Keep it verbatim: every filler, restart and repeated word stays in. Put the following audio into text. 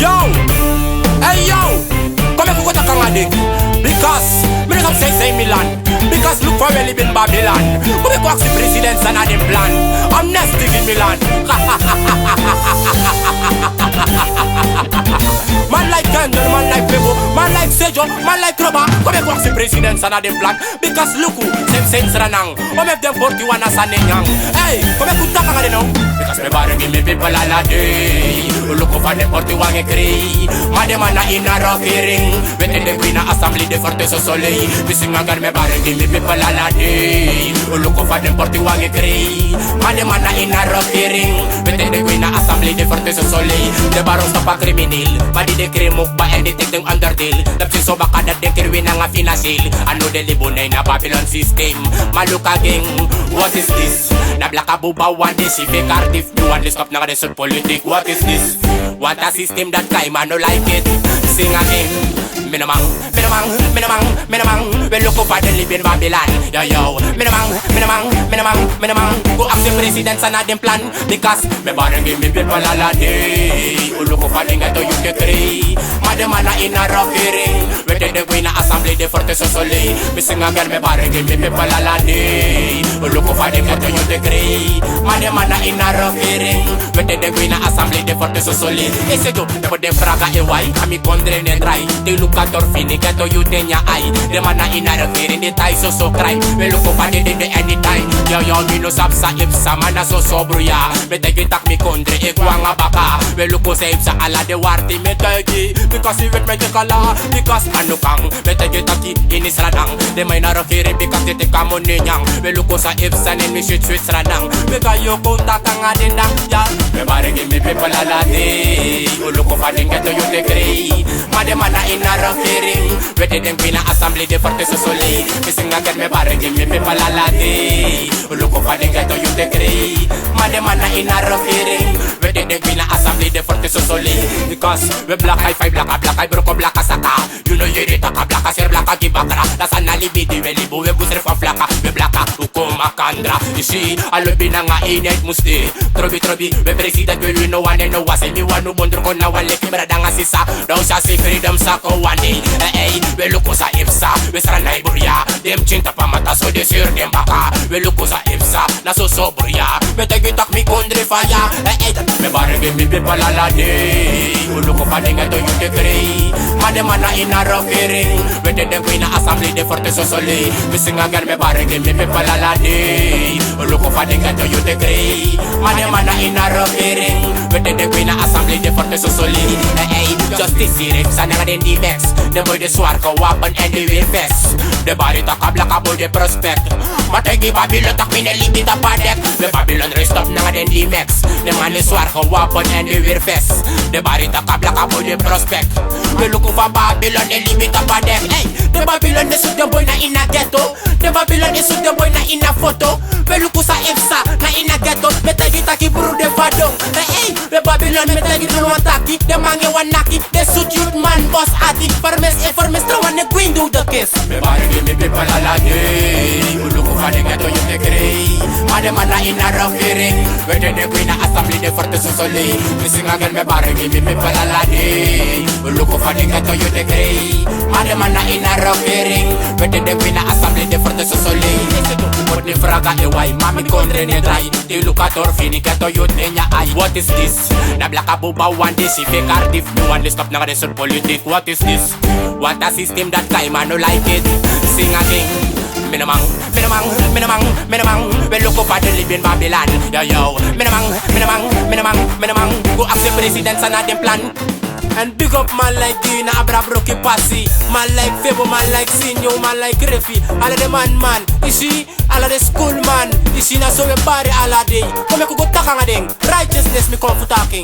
Yo, hey yo, kon meki wi go taki nanga den. Because mi no sabi san e sani ini mi land. Because look fa wi e libi ini Babylon. Kon meki wi aksi president san na den plan. Amnesty gi mi land. Man like Kendall, man like Febo, man like Sejo, man like Roba. Kon meki wi aksi president san na den plan. Because luku, same same sranang. O meki den porti wan a sani nyan. Hey, kon meki wi taki nanga den now. Because mi e bari gi mi people ala day. Luku fa den porti wan e krei. Ma den man na ini a regering. Wi e teki den go ini a assembly den forte so solei. Mi singi a God, mi e bari gi mi people ala day. Luku fa den porti wan e krei. Ma den man na ini a regering. Wi e teki den go ini a assembly den forte so solei. Den bari o stop a crimineel. Ma di den krei mukba èn den teki den onderdeel. Dati so baka dati den kiri wi nanga financieel. A now den libi na ini a Babylon system. Ma luku again, what is this? Na blaka buba wan disi fake artief. Mi wani stop nanga den sort politiek, what is this? Want a system dati kai man no like it. Sing again. Mi no man, mi no man, mi no man, mi no man. Wi e luku fa den libi ini Babylon. Yo, yo. Mi no man, mi no man, mi no man, mi no man. Go aksi president san na den plan. Because mi e bari gi mi people ala day. Luku fa den ghetto youth e krei. Ma den man na ini a regering. Wi e teki den go ini a assembly den forte so solei. Mi singi a God, mi e bari gi mi people ala day. Luku fa den ghetto youth e krei. Ma den man na ini a regering. Wi e teki den go ini a assembly den forte so solei. Ese do, den poti den vraga e wai. A mi kondre no e drai. Te yu luku a tori fu ini ghetto youth ini a ai. Den man na ini a regering den tai so so krai. Wi e luku fa den de anytime. Yo, yo, mi no sabi san IPSA man na so so bruya. Mi e taigi yu taki mi kondre e go nanga baka. Wi e luku san IPSA ala den warti mi e taigi. Because yu weti mi e taigi ala. Because a no kan. Mi e taigi yu taki ini sranang. Den man ini a regering because den teki a moni nyan. Wi e luku san IPSA nanga mi switi switi sranang. Mi e taigi yu kon taki nanga den dan. Ya. Mi e bari gi mi people ala day. Luku fa den ghetto youth e krei. Ma den man na ini a regering. Wi e teki den go ini a assembly den forte so solei. Mi singi a God, mi e bari gi mi people ala day. Luku fa den ghetto youth e krei. Ma den man na ini a regering. Wi e teki den go ini a assembly den forte so solei. Because wi e blaka ai fai blaka, blaka ai broko, blaka saka. Yu no yere taki a blaka seri blaka gi bakra. Dati san na libi di wi e libi, wi e go seri fu a flaka. Wi e blaka, wi kon makandra. Yu si, a lobi nanga eenheid musu de. Trobi trobi, wi e president wi e luku no wan èn no wan. Se mi wani un bondro kon na wan leki brada nanga sisa. Dan un sa si freedom sa kon wan dei. Ey, ey, wi e luku san IPSA, wi e sranang e bruya. Den pikin tapu a matta so den seri den baka. Wi e luku san IPSA, na so so bruya. Mi e taigi yu taki mi kondre faya. Ey, ey, dati mi e bari gi mi people ala day. Luku fa den ghetto youth e krei. Ma den man na ini a regering. Wi e teki den go ini a assembly den forte so solei. Mi singi a God, mi e bari gi mi people ala day. Luku fa den ghetto youth e krei. Ma den man na ini a regering. Wi e teki den go ini a assembly den forte so solei. Ey, ey, justice sirip san nanga den D-Max. Den boi den swari kon wapen èn den weri vest. Den bari taki a blaka boi den prospect. Ma taigi Babylon taki mi no e libi tapu a dek. Wi Babylon rest up nanga den D-Max. Den man e swari kon wapen èn den weri vest. Den bari taki a blaka boi den prospect. Wi luku fa Babylon e libi tapu a dek. Ey, den Babylon e sutu den boi na ini a ghetto. Den Babylon e sutu den boi na ini a foto. Wi luku san IPSA na ini a ghetto. Mi e taigi yu taki bru den fadon. Ey, ey, wi Babylon, mi e taigi yu wan taki. Den man e wani naki. Den sutu youth man boss ati. Farmes e farmes trawan e gwin du de kes. Mi e bari gi mi people ala day. Wi luku fa den ghetto youth e krei. Ma den man na ini a regering. Wi teki den go ini a assembly den forte so solei. Mi singi a God, mi e bari gi mi people ala day. Wi luku fa den ghetto youth e krei. Ma den man na ini a regering. Wi teki den go ini a assembly den forte so solei. Poti den vraga e wai, ma mi kondre no e drai. Te yu luku a tori fu ini ghetto youth ini a ai. What is this? Na blaka buba wan disi fake artief. Mi wani stop nanga den sort politiek. What is this? Want a system dati kai man no like it. Sing again. Mi no man, mi no man, mi no man, mi no man. Wi luku fa den libi ini Babylon. Yo, yo. Mi no man, mi no man, mi no man, mi no man. Go ask the president san na den plan. And big up man like Gina, Abra Broki Passy, man like Febo, man like Sinyo, man like Refi. Ala den man man. Yu si, ala den school man. Yu si, na so wi e bari ala day. Kon meki wi go taki nanga den. Righteousness mi kon fu taki.